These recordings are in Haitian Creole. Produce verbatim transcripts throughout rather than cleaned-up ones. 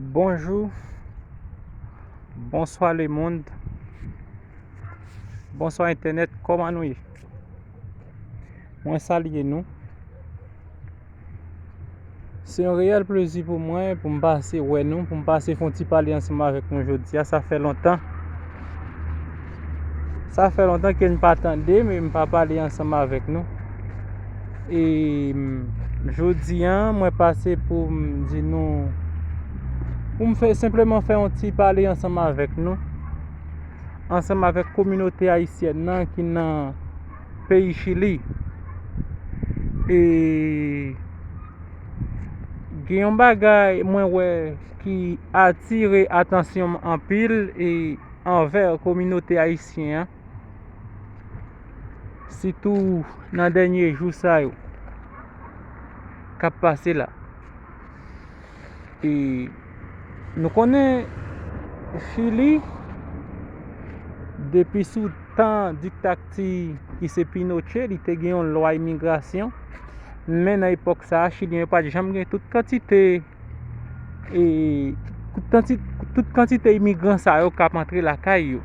Bonjou, bonswa lemonn, bonswa entènèt, kòman nou ye? Mwen salye nou. Se yon reyèl plezi pou mwen pou m pase wè nou, pou m pase fè yon ti pale ansanm avèk nou jodi a. Sa fè lontan. Sa fè lontan ke n pa tande, men m pa pale ansanm avèk nou. E jodi a, mwen pase pou m di nou, pou m fè, senpleman fè yon ti pale ansanm avèk nou, ansanm avèk kominote ayisyèn nan ki nan peyi Chili. E gen yon bagay mwen wè ki atire atansyon m anpil e anvè kominote ayisyen an, sitou nan dènye jou sa yo k ap pase la. E nou konnen Chili, depi sou tan diktati ki se Pinochet, li te gen yon lwa imigrasyon, men nan epòk sa a, Chilyen yo pa t janm gen tout kantite, e, tout kantite, tout kantite imigran sa yo k ap antre lakay yo.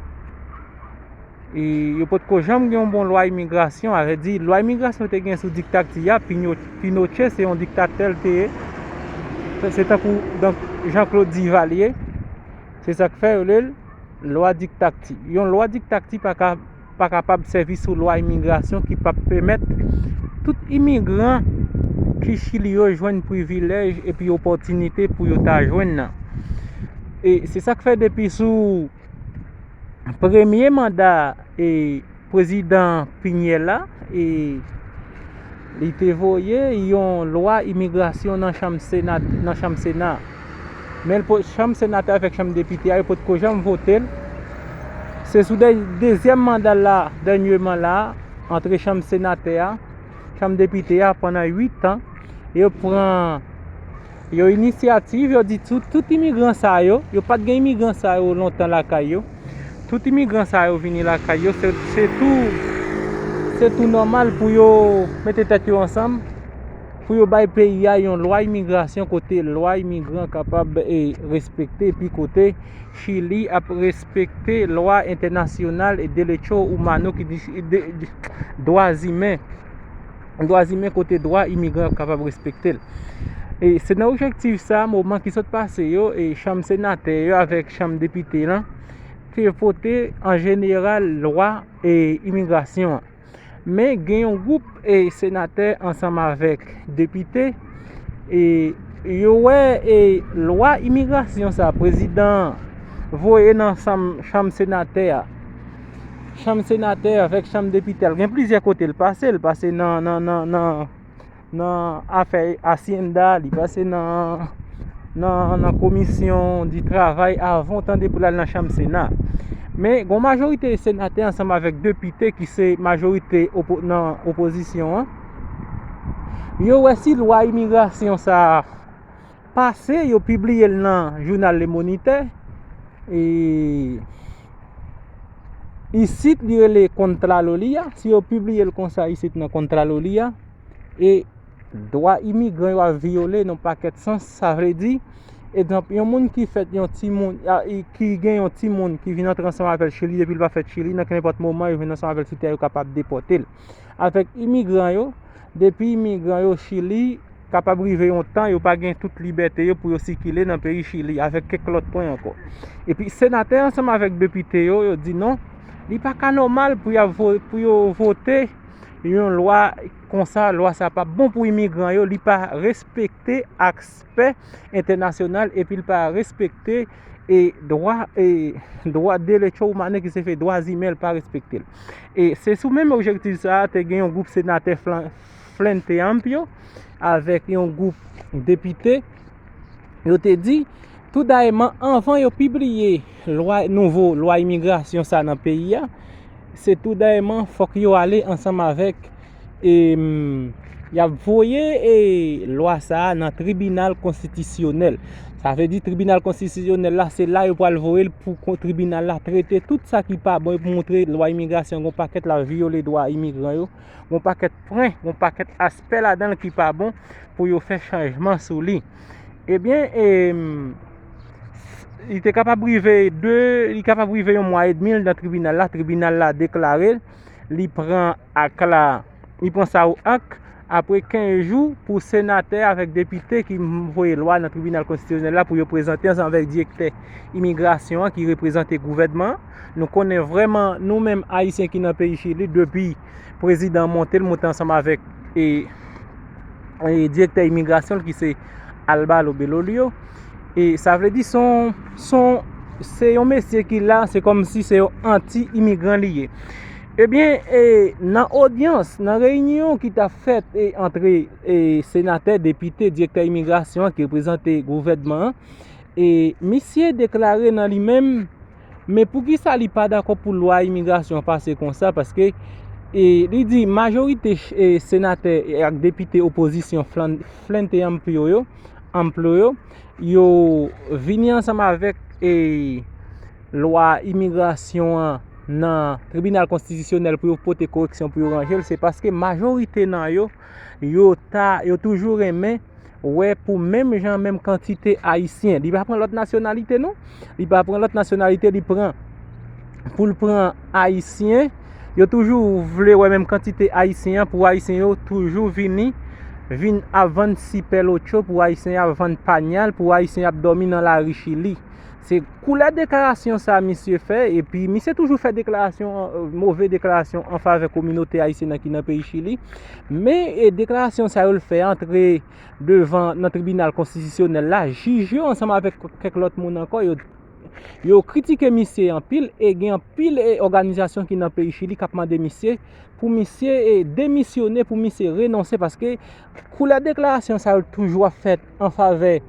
E yo potko janm gen yon bon lwa imigrasyon. Sa vle di, lwa imigrasyon te gen sou diktati a, Pinyo-, Pinochet se yon diktatè l te ye. Se, se tankou, donk, Jean-Claude Duvalier. Se sa k fè yo rele l lwa diktati. Yon lwa diktati pa ka, pa kapab sèvi sou lwa imigrasyon ki p ap pèmèt tout imigran ki Chili yo jwenn privilèj epi opòtinite pou yo ta jwenn nan. E se sa k fè depi sou premye manda, e, prezidan Piñera, e, li te voye yon lwa imigrasyon nan chanm Sena, nan chanm Sena. Men l po-, chanm senatè avèk chanm depite a, yo potko janm vote l. Se sou de-, dezyèm manda l la, dènyèman la, antre chanm senatè a, chanm depite a, pandan uit an, yo pran yon inisyativ, yo di tout, tout imigran sa yo, yo pa t gen imigran sa yo lontan lakay yo. Tout imigran sa yo vini lakay yo, se, se tou, se tou nòmal pou yo mete tèt yo ansanm, pou yo bay peyi a yon lwa imigrasyon kote lwa imigran kapab, e, respekte, epi kote Chili ap respekte lwa entènasyonal e derecho humano ki di, de, de, dwa imen. Dwa imen kote dwa imigran ap kapab respekte l. E se nan objektif sa, moman ki sot pase yo, e chanm senatè yo avèk chanm depite lan te vote an jeneral lwa, e, imigrasyon an. Men gen yon gwoup, e, senatè ansanm avèk depite, e, yo wè, e, lwa imigrasyon sa prezidan an voye nan chanm, chanm senatè a. Chanm senatè avèk chanm depite a, l gen plizyè kote l pase. L pase nan, nan, nan, nan, nan afè Hacienda, li pase nan, nan, nan komisyon di travay avan w tande pou l al nan chanm Sena. Men, gen yon majorite senatè ansanm avèk depite ki se majorite opo-, nan opozisyon an. Yo wè si lwa imigrasyon sa a pase, yo pibliye l nan jounal Le Moniteur. E isit, li rele Contraloría. Si yo pibliye l konsa isit nan Contraloría, e dwa imigran yo ap vyole nan pakèt sans, sa vle di, egzanp, yon moun ki fèt yon timoun, a, e ki gen yon timoun ki vin antre ansanm avè l Chili depi l pa fèt Chili, nan kenpòt moman yo vin ansanm avè l sou tè, yo kapab depòte l. Avèk imigran yo, depi imigran yo Chili, kapab rive yon tan, yo pa gen tout libète yo pou yo sikile nan peyi Chili, avèk kèk lòt pwen ankò. Epi senatè ansanm avèk depite yo, yo di non, li pa ka nòmal pou y ap vo-, pou yo vote yon lwa konsa, lwa sa p ap bon pou imigran yo, li pa respekte aspè entènasyonal, epi l pa respekte, e, dwa, e, dwa derecho humano ki se fè dwa imen, l pa respekte l. E se sou menm objektif sa a, te gen yon gwoup senatè flan-, Frente Amplio avèk yon gwoup depite, yo te di, tou dayèman, anvan yo pibliye lwa, nouvo lwa imigrasyon sa nan peyi a, se tou dayèman fòk yo ale ansanm avèk, e, m, y ap voye, e, lwa sa a nan tribinal konstitisyonèl. Sa vle di tribinal konstitisyonèl la, se la yo pral voye l pou kon-, tribinal la trete tout sa ki pa bon, pou montre lwa imigrasyon gen yon pakèt l ap vyole dwa imigran yo, gen yon pakèt pwen, gen yon pakèt aspè ladan l ki pa bon pou yo fè chanjman sou li. Ebyen, e, m, li te kapab rive de, li kapab rive yon mwa edmi nan tribinal la. Tribinal la deklare li pran ak la, li pran sa o ak apre kenz jou pou senatè avèk depite ki voye lwa nan tribinal konstitisyonèl la pou yo prezante ansanm avèk direktè imigrasyon an ki reprezante gouvènman an. Nou konnen vrèman, nou menm Ayisyen ki nan peyi Chili, depi prezidan an monte, l monte ansanm avèk e, e direktè imigrasyon l ki se Álvaro Belolio. E sa vle di se yon, se yon, se yon mesye ki la, se kòmsi se yon anti-imigran li ye. Ebyen, e, nan odyans, nan reyinyon ki t ap fèt e, antre e, senatè, depite, direktè imigrasyon an ki reprezante gouvènman an, e misye deklare nan li menm, men poukisa li pa dakò pou lwa imigrasyon an pase konsa? Paske e, li di majorite e, senatè e, ak depite opozisyon flan- Frente Amplio yo, Amplio yo, yo vini ansanm avèk e, lwa imigrasyon an nan tribinal konstitisyonèl pou yo pote koreksyon, pou yo ranje l, se paske majorite nan yo, yo ta, yo toujou renmen wè pou menm jan, menm kantite Ayisyen. Li pa pran lòt nasyonalite non. Li pa pran lòt nasyonalite, li pran, pou l pran Ayisyen. Yo toujou vle wè menm kantite Ayisyen an, pou Ayisyen yo toujou vini, vin ap vann sipèlotcho, pou Ayisyen ap vann panyal, pou Ayisyen ap dòmi nan lari Chili. Se koulè deklarasyon sa misye fè, epi misye toujou fè deklarasyon, e, move deklarasyon an favè kominote ayisyèn nan ki nan peyi Chili. Men e, deklarasyon sa yo l fè antre devan nan tribinal konstitisyonèl la, jij yo ansanm avèk kèk lòt moun ankò, yo, yo kritike misye anpil, e gen anpil e, òganizasyon ki nan peyi Chili k ap mande misye pou misye e, demisyone, pou misye renonse, paske koulè deklarasyon sa yo toujou ap fèt an favè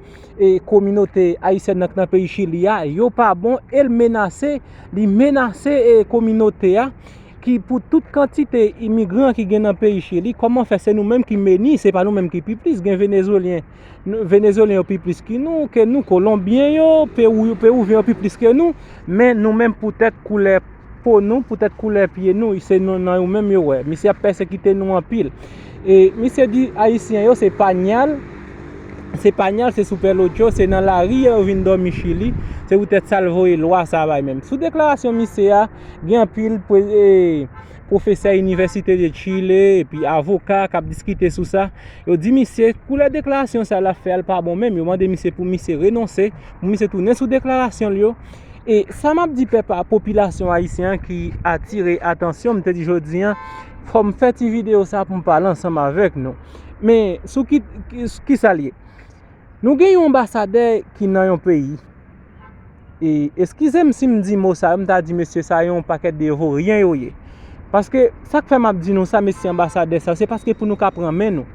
e, kominote ayisyèn nan k nan peyi Chili a, yo pa bon, e l menase, li menase e, kominote a, ki pou tout kantite imigran ki gen nan peyi Chili, kòman fè se nou menm ki meni, se pa nou menm ki pi plis, gen Venezwelyen, nou- Venezwelyen yo pi plis ki nou, ke nou, Kolonbyen yo, Pewou- Pewivyen yo pi plis ke nou, men nou menm poutèt koulè po nou, poutèt koulè pye nou, se nou, nan yo menm yo wè. Misye ap pèsekite nou anpil. E misye di Ayisyen yo se panyal, se panyal, se sipèlotcho, se nan lari yo vin dòmi Chili, se poutèt sa l voye lwa sa bay menm. Sou deklarasyon misye a, gen anpil pre- e, pwofesè Inivèsite de Chile, epi avoka k ap diskite sou sa. Yo di misye, koulè deklarasyon sa l ap fè a, l pa bon menm. Yo mande misye pou misye renonse, pou misye tounen sou deklarasyon l yo. E sa m ap di pèp a, popilasyon ayisyen an ki atire atansyon, m te di jodi an, fò m fè ti videyo sa pou m pale ansanm avèk nou. Men, sou ki, ki, kisa l ye? Nou gen yon anbasadè ki nan yon peyi. E, eskize m si m di mo sa yo, m ta di mesye sa yo yon pakèt de voryen yo ye. Paske, sa k fè m ap di nou sa, mesye anbasadè sa yo, se paske pou nou ka pran men nou.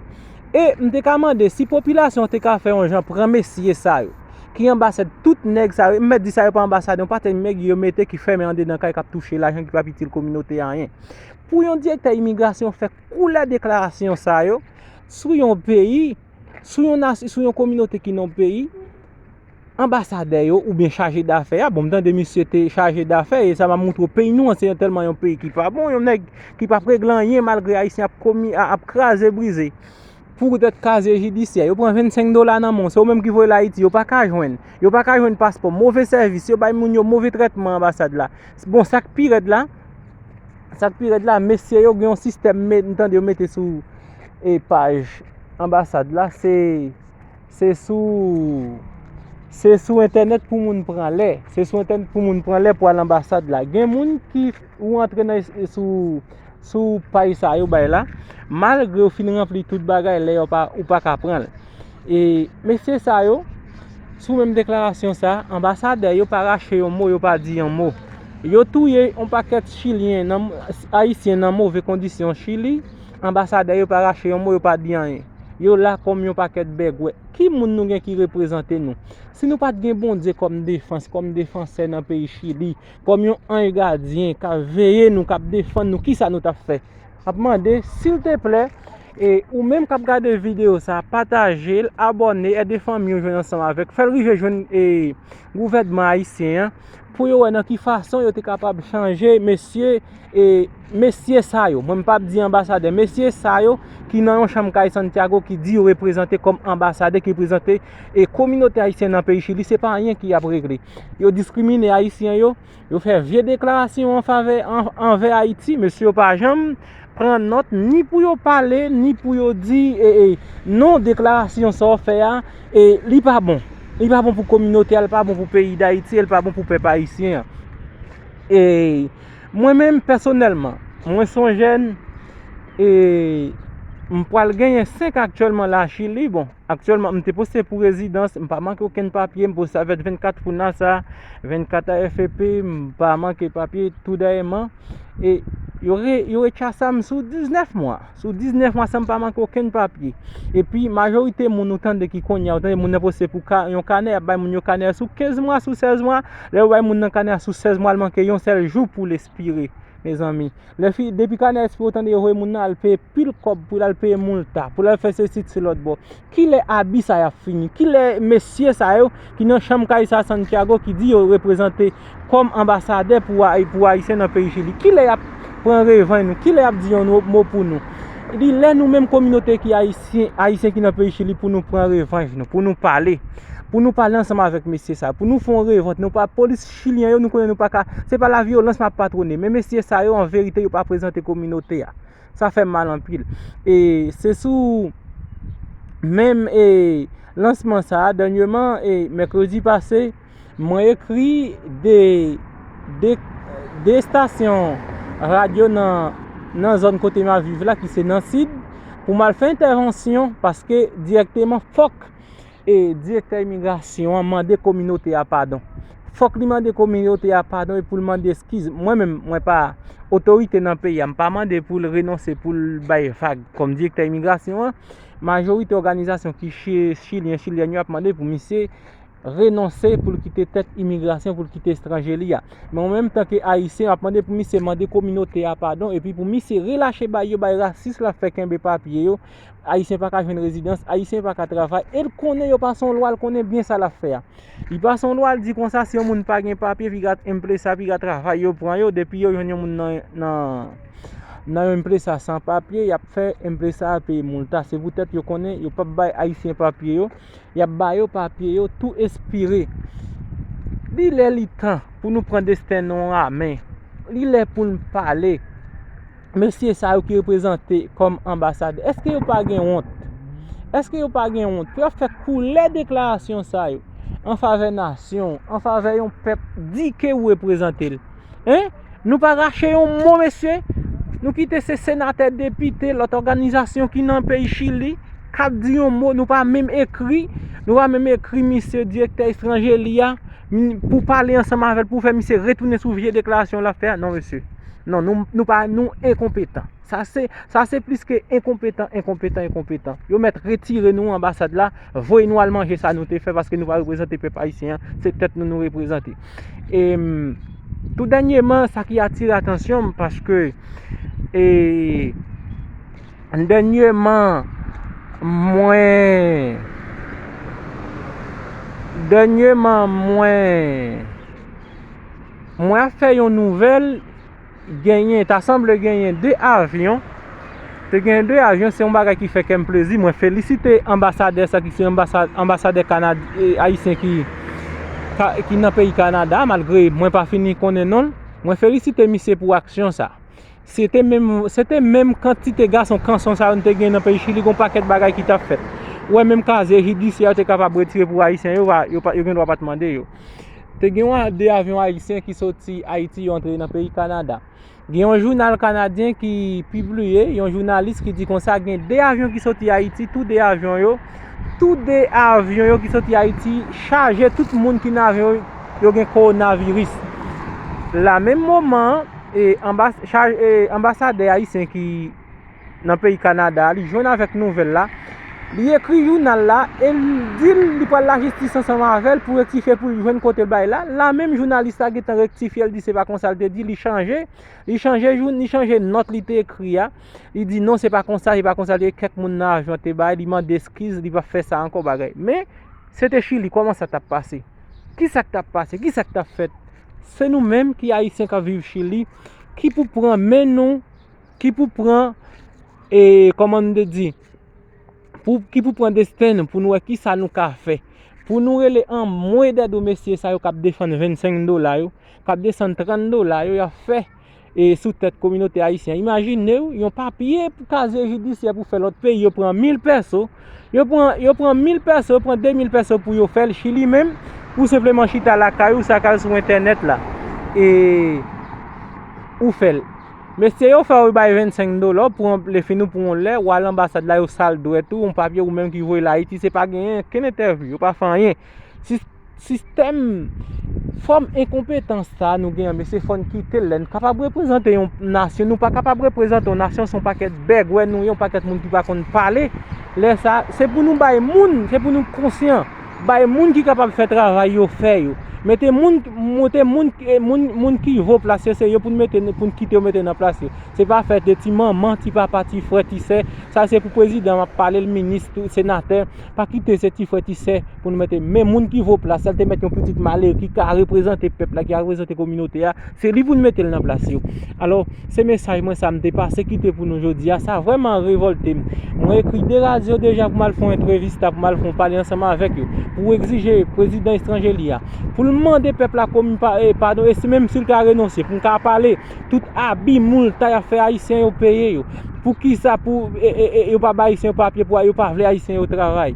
E, m te ka mande, si popilasyon te ka fè yon jan pran mesye sa yo, ki anbasadè, tout nèg sa yo, m mèt di sa yo pa anbasadè, yon pakèt nèg yo mete ki fèmen andedan kay k ap touche lajan ki p ap itil kominote a anyen. Pou yon direktè imigrasyon fè koulè deklarasyon sa yo, sou yon peyi, sou yon nas- sou yon kominote ki nan yon peyi, anbasadè yo oubyen chaje dafè a, bon, m tande misye te chaje dafè, e sa m ap montre w, peyi nou an, se tèlman yon peyi ki pa bon, yon nèg ki p ap regle anyen, malgre ayisyen ap komi- a- ap kraze brize. Poutèt kazye jidisyè, yo pran vennsenk dola nan men w, se ou menm ki voye l Ayiti, yo pa ka jwenn, yo pa ka jwenn paspò, move sèvis, yo bay moun yo move trètman anbasad la. Bon, sa k pi rèd la, sa k pi rèd la, mesye yo gen yon sistèm, me- m tande yo mete sou e paj anbasad la, se, se sou, se sou entènèt pou moun pran lè, se sou entènèt pou moun pran lè pou al anbasad la. Gen moun ki, ou antre nan, sou, sou paj sa yo bay la, malgre w fin ranpli tout bagay, lè yo pa, ou pa ka pran l. E mesye sa yo, sou menm deklarasyon sa, anbasadè yo pa rache yon mo, yo pa di yon mo. Yo touye yon pakèt chilyen, nan, ayisyen nan move kondisyon Chili, anbasadè yo pa rache yon mo, yo pa di anyen. Yo la kòm yon pakèt bègwè. Ki moun nou gen ki reprezante nou? Si nou pa t gen Bondye kòm defans, kòm defansè nan peyi Chili, kòm yon anj gadyen k ap veye nou, k ap defann nou, kisa nou t ap fè? M ap mande, silteplè, e ou menm k ap gade videyo sa, pataje l, abòne, ede fanmi w jwenn ansanm avèk, fè l rive jwenn e gouvènman ayisyen an, pou yo wè nan ki fason yo te kapab chanje mesye, e, mesye sa yo. Mwen, m p ap di anbasadè, mesye sa yo ki nan yon chanm kay Santiago, ki di yo reprezante kòm anbasadè, ki reprezante, e, kominote ayisyen nan peyi Chili, se pa anyen ki ap regle. Yo diskrimine Ayisyen yo, yo fè vye deklarasyon an favè, an, anvè Ayiti, mesye yo pa janm pran nòt ni pou yo pale, ni pou yo di, e, e, non, deklarasyon sa w fè a, e, li pa bon. Li pa bon pou kominote a, li pa bon pou peyi Dayiti, e li pa bon pou pèp ayisyen an. E mwen menm, pèsonèlman, mwen se yon jèn, e m pral genyen senk aktyèlman la Chili. Bon, aktyèlman, m te poste pou rezidans, m pa manke okenn papye, m poste avèk vennkat pou NASA, vennkat A F P, m pa manke papye, tou dèyèman. E yo re, yo retyasa m sou diznèf mwa. Sou diznèf mwa san m pa manke okenn papye. Epi, majorite moun ou tande ki kounye a, ou tande moun nan poste pou ka, yon kanè, y ap bay moun yo kanè sou kenz mwa, sou sèz mwa. Lè yo bay moun nan kanè a sou sèz mwa, l manke yon sèl jou pou l espire, mezanmi. Lè fi, depi kanè a espire, ou tande yo voye moun nan al peye pil kòb pou l al peye moulta, pou l al fè sesi, se lòt bò. Kilè abi sa y ap fini? Kilè mesye sa yo ki nan chanm kay sa Santiago, ki di yo reprezante kòm anbasadè pou, pou Ayisyen nan peyi Chili? Kilè y ap pran revanj nou? Kilè y ap di yon mo, mo pou nou? Li lè nou menm kominote ki Ayisyen, Ayisyen ki nan peyi Chili, pou nou pran revanj nou, pou nou pale. Pou nou pale ansanm avèk mesye sa, pou nou fè yon revòlt. Nou pa, polis chilyen yo, nou konnen nou pa ka, se pa lavyolans m ap patwone, men mesye sa yo, an verite, yo pa reprezante kominote a. Sa fè m mal anpil. E se sou menm, e, lansman sa a, dènyèman, e, mèkredi pase, mwen ekri de, de, de estasyon radyo nan, nan zòn kote m ap viv la, ki se nan Sid, pou m al fè entèvansyon, paske dirèkteman, fòk, e, direktè imigrasyon an mande kominote a padon. Fòk li mande kominote a padon e pou l mande eskiz. Mwen menm, mwen pa otorite nan peyi a, m pa mande pou l renonse, pou l bay vag kòm direktè imigrasyon an. Majorite òganizasyon ki chi-, chilyen, chilyèn yo ap mande pou misye renonse, pou l kite tèt imigrasyon, pou l kite etranje li a. Men mwen menm, tanke Ayisyen, m ap mande pou misye mande kominote a padon, epi pou misye relache bay yo, bay rasis l ap fè kenbe papye yo. Ayisyen pa ka jwenn rezidans, Ayisyen pa ka travay, e l konnen yo pase yon lwa, l konnen byen sa l ap fè a. Li pase yon lwa, l di konsa, si yon moun pa gen papye, piga emplesa, piga travay, yo pran yo, depi yo jwenn yon moun nan, nan, nan yon emplesa san papye, y ap fè emplesa a peye moulta. Se poutèt yo konnen yo p ap bay Ayisyen papye yo, y ap ba yo papye yo tou espire. Li lè li tan pou nou pran desten nou an men. Li lè pou n pale. Mesye sa yo ki reprezante kòm anbasadè, èske yo pa gen wont? Èske yo pa gen wont pou y ap fè koulè deklarasyon sa yo an favè nasyon, an favè yon pèp? Di ke ou reprezante l. Hein? Nou pa rache yon mo, mesye. Nou kite se senatè, depite, lòt òganizasyon ki nan peyi Chili k ap di yon mo. Nou pa menm ekri, nou pa menm ekri misye direktè etranje li a, pou pale ansanm avè l, pou fè misye retounen sou vye deklarasyon l ap fè a. Non, mesye. Non, nou, nou pa, nou enkonpetan. Sa se, sa se plis ke enkonpetan, enkonpetan, enkonpetan. Yo mèt retire nou anbasad la, voye nou al manje sa nou te fè, paske nou pa reprezante pèp ayisyen an, se tèt nou nou reprezante. E, m, tou dènyèman, sa ki atire atansyon m, paske, e, dènyèman, mwen, dènyèman, mwen, mwen ap fè yon nouvèl, genyen, ta sanble genyen de avyon. Te genyen de avyon, se yon bagay ki fè kè m plezi. Mwen felisite anbasadè sa ki se anbasa-, anbasadè Kanad-, e, ayisyen ki, ka, ki nan peyi Kanada, malgre mwen pa fini konnen non l. Mwen felisite misye pou aksyon sa. Se te menm, se te menm kantite gason kanson sa yo n te gen nan peyi Chili, gon pakèt bagay ki t ap fèt. Ou wè menm kazye jidisyè yo te kapab retire pou ayisyen yo, pa, yo pa, yo gen dwa pa t mande yo. Te gen yon, de avyon ayisyen ki soti Ayiti, yo antre nan peyi Kanada. Gen yon jounal kanadyen ki pibliye, yon jounalis ki di konsa gen de avyon ki soti Ayiti, tou de avyon yo, tou de avyon yo ki soti Ayiti chaje tout moun ki nan avyon yo, yo gen kowonaviris. La menm moman an, e, anbas-, chaj-, e, anbasadè ayisyen ki nan peyi Kanada a, li jwenn avèk nouvèl la. Li ekri jounal la e l di l li pral lajistis ansanm avè l pou rektifye, pou l jwenn kote l bay la. La menm jounalis la gentan rektifye, l di se pa konsa l te di, li chanje. Li chanje jou, li chanje nòt li te ekri a. Li di non, se pa konsa, se pa konsa l te, kèk moun nan avyon te bay, li mande eskiz, li p ap fè sa ankò bagay. Men, se te Chili, kòman sa t ap pase? Kisa k t ap pase? Kisa k t ap fèt? Se nou menm ki Ayisyen k ap viv Chili, ki pou pran men nou, ki pou pran, e, kòman nou te di, pou, ki pou pran desten nou, pou nou wè ki sa nou ka fè. Pou nou rele an mwen dèdou mesye sa yo k ap defann vennsenk dola yo, k ap desann trant dola yo, y ap fè, e, sou tèt kominote ayisyen. Imajine w, yon papye pou kazye jidisyè pou fè lòt peyi, yo pran mil pèso, yo pran, yo pran mil pèso, yo pran de mil pèso pou yo fè l. Chili menm, ou senpleman chita lakay ou, sa k al sou entènèt la, e ou fè l. Mesye yo fè w bay vennsenk dola, ou pran, lefini ou pran yon lè, ou al anbasad la, yo sal dwèt ou, yon papye ou menm ki voye l Ayiti, se pa genyen okenn entèvyou, yo pa fè anyen. Sis-, sistèm, fòm enkonpetans sa a nou genyen, mesye, fò n kite l. Lè n kapab reprezante yon nasyon, nou pa kapab reprezante yon nasyon, se yon pakèt bègwè nou ye, yon pakèt moun ki pa konn pale. Lè sa, se pou nou bay moun, se pou nou konsyan. Bay moun ki kapab fè travay yo, fè yo. Mete moun, mete moun, eh, moun, moun ki vo plas yo, se yo pou n mete, pou n kite yo mete nan plas yo. Se pa fè de ti manman, ti papa, ti frè, ti sè. Sa se pou prezidan, m ap pale l, minis, tou, senatè. Pa kite se ti frè, ti sè pou nou mete. Men moun ki vo plas, sa l te mèt yon pitit malere ki ka reprezante pèp la, ki ka reprezante kominote a. Se li pou n mete l nan plas yo. Alò, se mesaj mwen sa m te pase kite pou nou jodi a. Sa vrèman revòlte m. Mwen ekri de radyo deja pou m al fè yon entwevista, pou m al fè yon pale ansanm avèk yo, pou egzije prezidan etranje li a, pou l mande pèp la komi pa, e, padon, e si menm si l ka renonse, pou m ka pale tout abi, moulta y ap fè ayisyen yo peye yo. Poukisa pou, e, e, e, yo pa bay ayisyen yo papye, pou yo pa vle ayisyen yo travay?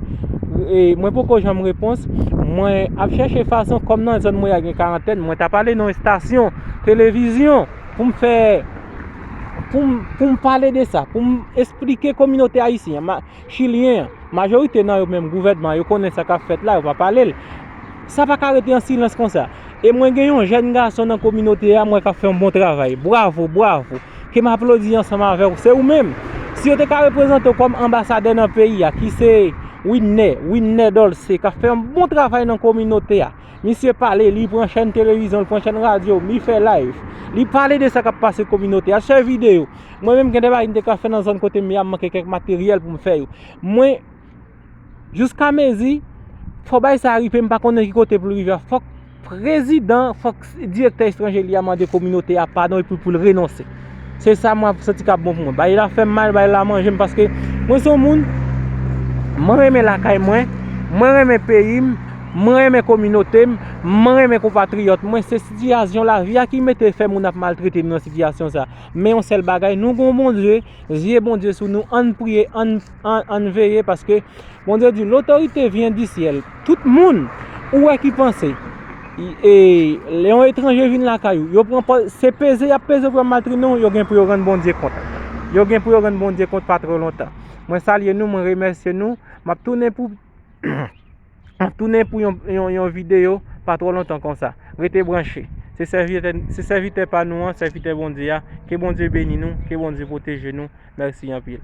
E, mwen poko janm repons. Mwen ap chèche fason, kòm nan zòn mwen a gen karantèn, mwen ta pale nan yon estasyon televizyon pou m fè, pou m, pou m pale de sa, pou m esplike kominote ayisyen an, ma-, chilyen an, majorite nan yo menm, gouvènman, yo konnen sa k ap fèt la, yo pa pale l. Sa pa ka rete an silans konsa. E mwen gen yon jèn gason nan kominote a, mwen k ap fè yon bon travay. Bravo, bravo. Ke m aplodi ansanm avè w. Se ou menm. Si yo te ka reprezante w kòm anbasadè nan peyi a, ki se Widner, Widner Dolce, k ap fè yon bon travay nan kominote a. Misye pale, li pran chèn televizyon, li pran chèn radyo, li fè live. Li pale de sa k ap pase kominote a, fè videyo. Mwen menm, gen de bagay m te ka fè nan zòn kote m ye a, m manke kèk materyèl pou m fè yo. Mwen, jiska mezi, fò bagay sa a rive, m pa konnen ki kote pou l rive a. Fòk prezidan, fòk direktè etranje li a mande kominote a padon epi pou l renonse. Se sa mwen santi k ap bon pou mwen. Bagay la fè m mal, bagay la manje m, paske mwen se yon moun, mwen renmen lakay mwen, mwen renmen peyi m, mwen renmen kominote m, mwen renmen konpatriyòt mwen. Se sitiyasyon lavi a ki mete fè moun ap maltrete m nan sitiyasyon sa. Men yon sèl bagay, nou gon Bondye, zye Bondye sou nou, ann priye, ann, ann, ann veye, paske Bondye di, l'autorité vient du ciel. Tout moun ou wè ki panse, e, lè yon etranje vin lakay ou, yo pran pòz, se peze y ap peze pou yo maltrete nou, yo gen pou yo rann Bondye kont. Yo gen pou yo rann Bondye kont pa twò lontan. Mwen salye nou, mwen remèsye nou. M ap tounen pou, m ap tounen pou yon, yon, yon videyo pa twò lontan konsa. Rete branche. Se sèvitè, se sèvitè pa nou an, sèvitè Bondye a. Ke Bondye beni nou, ke Bondye pwoteje nou. Mèsi anpil.